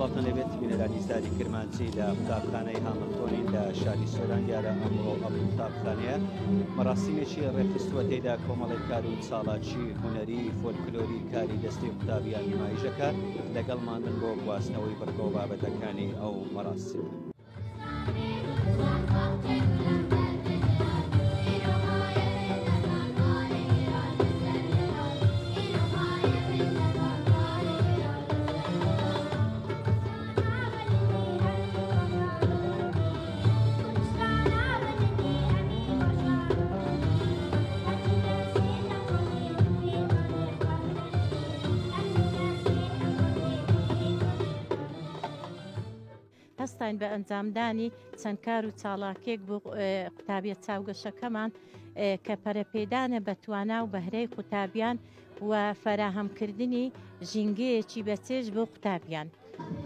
سڵاوتان لێبێت بینەرانی زاری کرمانجی لە قوتابخانەی هاملتۆنین لە شاری سۆران. دیارە ئەمڕۆ ئەم قوتابخانەیە مەراسیمێکی ڕێکخستووە، تێیدا کۆمەڵێک کار و چاڵاکی هونەری فۆلکلۆری کاری دەستی قوتابیان نمایش دەکات. لەگەڵمان بن بۆ گواستنەوەی بڕگە و بابەتەکانی ئەو مەراسیمە. هەستاین بە ئەنجامدانی چەند کار و چاڵاکێک بۆ قوتابیە چاوگەشەکەمان کە پەرەپێدانە بە توانا و بەهرەی قوتابیان و فەراهەمکردنی ژینگەیەکی بەچێژ بۆ قوتابیان.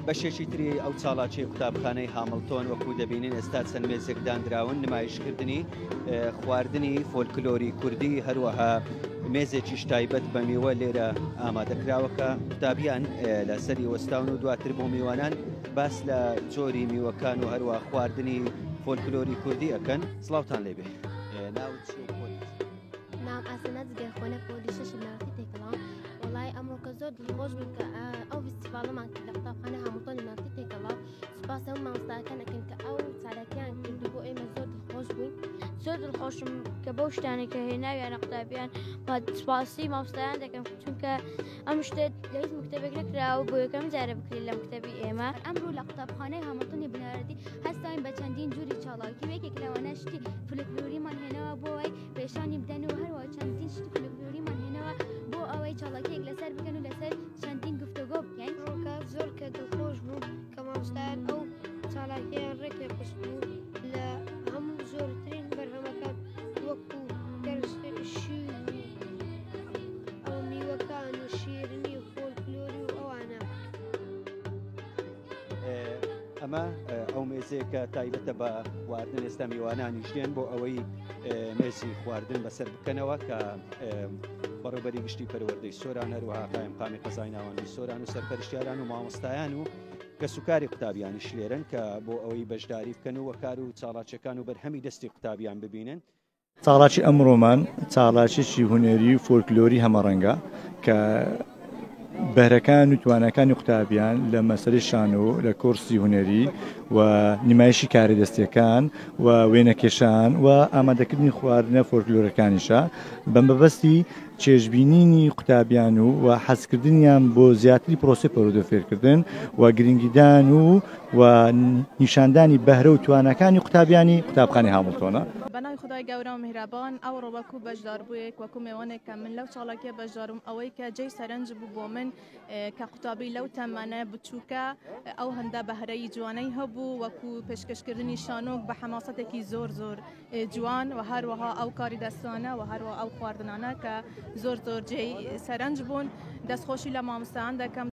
بەشێکی تری ئەو چاڵاکیەی قوتابخانەی هامڵتۆن وەکو دەبینین ئێستا چەند مێزێک دانراون نمایشکردنی خواردنی فۆلکلۆری کوردی، هەروەها مێزێکیش تایبەت بە میوە لێرە ئامادەکراوە کە قوتابیان لەسەری وەستاون و دواتر بۆ میوانان باس لە جۆری میوەکان و هەروە خواردنی فۆلکلۆری کوردی ئەکەن. سڵاوتان لێبێ، ناوت چیە و پۆلی چی؟ ناوم ئاسەنا جگەرخۆنە، پۆلی شەشم، ناوەتی تێکەڵاوم. وەڵای ئەمڕۆکە زۆر دڵخۆش بووم کە ئەو فیستیڤاڵەمان کرد لە قوتابخانە هامڵتۆنی ناوەتی تێکەڵاو. سوپاس هەموو مامۆستاکان ئەکەین کە ئەو چالاکیان کرد و بۆ ئێمە زۆر دڵخۆش بووین. زۆر دڵخۆشم کە بەو شتانەی کە هێناویانە قوتابیان و سوپاسی مامۆستایان دەکەم، چونکە ئەم شتە لە هیچ مکتەبێک نەکراوە، بۆ یەکەم جارە بکرێت لە مکتەبی ئێمە. ئەمڕۆ لە قوتابخانەی هامڵتۆنی بنەڕەتی هەستاین بە چەندین جۆری چالاکی و یەکێک لەوانە شتی فلکلۆریمان هێناوە بۆ ئەوەی پێشانی بدەن و هەروەها چەندین شتی فلکلۆریمان هێناوە بۆ ئەوەی چالاکیەک لەسەر بکەن و لەسەر چەندین گفتوگۆ بکەین. ئەمڕۆکە زۆر کە دڵخۆش بووم کە مامۆستایان ئەو چالاکیەیان ڕێکخست بوو لە هەموو زۆرترین بەرهەمەکان وەکو شیر و ئەو میوەکان و شیرنی و فۆلکلۆری و ئەوانە. ئەمە ئەو مێزەیە کە تایبەتە بە خواردن، ئێستا میوانانیش دێن بۆ ئەوەی مێزی خواردن بەسەر بکەنەوە کە بەڕێوبەری گشتی پەروەردەی سۆران، هەروەها قایمقامی قەزای ناوەندی سۆران و سەرپەرشتیاران و مامۆستایان و کەسوکاری قوتابیانیش لێرەن کە بۆ ئەوەی بەشداری بکەن و کار و چاڵاکیەکان و بەرهەمی دەستی قوتابیان ببینن. چاڵاکی ئەمڕۆمان چاڵاکیی هونەری و فۆلکلۆری هەمەڕەنگە کە بەهرەکان و تواناکانی قوتابیان لە مەسەلەی شانۆ، لە کۆرسی هونەری و نمایشی کارە دەستیەکان و وێنەکێشان و ئامادەکردنی خواردنە فۆلکلۆرەکانیشە بە مەبەستی چێژبینینی قوتابیان و و حەزکردنیان بۆ زیاتری پرۆسەی پەروەردە فێرکردن و گرنگیدان و و نیشاندانی بەهرە و تواناکانی قوتابیانی قوتابخانەی هامڵتۆنە. بەناوی خودای گەورە و میهرەبان، ئەوڕۆ وەکوو بەشداربوویەک، وەکوو مێوانێک کە من لەو چالاکیە بەشداربووم، ئەوەی کە جێی سەرنج بوو بۆ من کە قوتابی لەو تەمەنە بچووکە ئەو هەندە بەهرەی جوانەی هەبوو، وەکوو پێشکەشکردنی شانۆک بە حەماسەتێکی زۆر زۆر جوان و هەروەها ئەو کاری دەستانە و هەروەها ئەو خواردنانە کە زۆر زۆر جێی سەرنج بوون. دەستخۆشی لە مامۆستایان دەکەم.